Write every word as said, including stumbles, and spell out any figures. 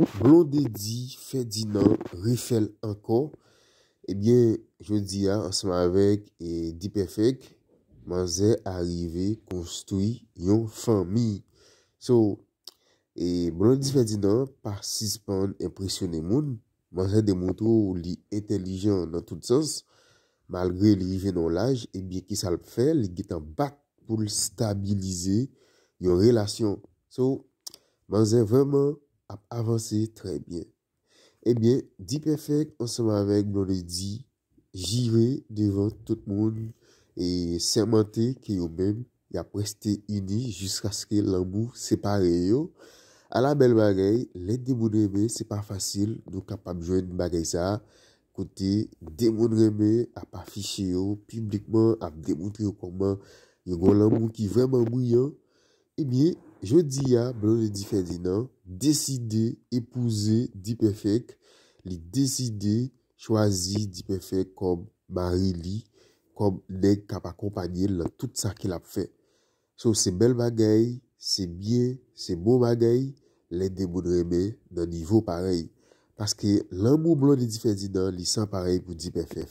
Blondedy Ferdinand refè l ankò. Ebyen, jodi a, ansanm avèk e, D-Perfect, manzè arive konstwi yon fanmi. So, e Blondedy Ferdinand pa sispann enpresyone moun. Manzè demontre w li entèlijan nan tout sans. Malgre li rive nan yon laj, ebyen, kisa l ap fè? Li gentan bat pou l stabilize yon relasyon. So, manzè vrèman ap avanse trè byen. Ebyen, D-Perfect ansanm avèk Blondedy jire devan tout moun e sèmante ke yo menm y ap reste ini jiskaske lanmou separe yo. Ala bèl bagay, lè de moun renmen, se pa fasil nou kapab jwenn bagay sa a. Kote de moun renmen ap afiche yo piblikman, ap demontre yo kòman yo gen yon lanmou ki vrèman briyan. Ebyen, jodi a, Blondedy Ferdinand deside epouze D-Perfect. Li deside chwazi D-Perfect kòm mari li, kòm nèg k ap akonpanye l nan tout sa ke l ap fè. So, se bèl bagay, se byen, se bon bagay, lè de moun renmen nan nivo parèy. Paske lanmou Blondedy Ferdinand, li san parèy pou D-Perfect.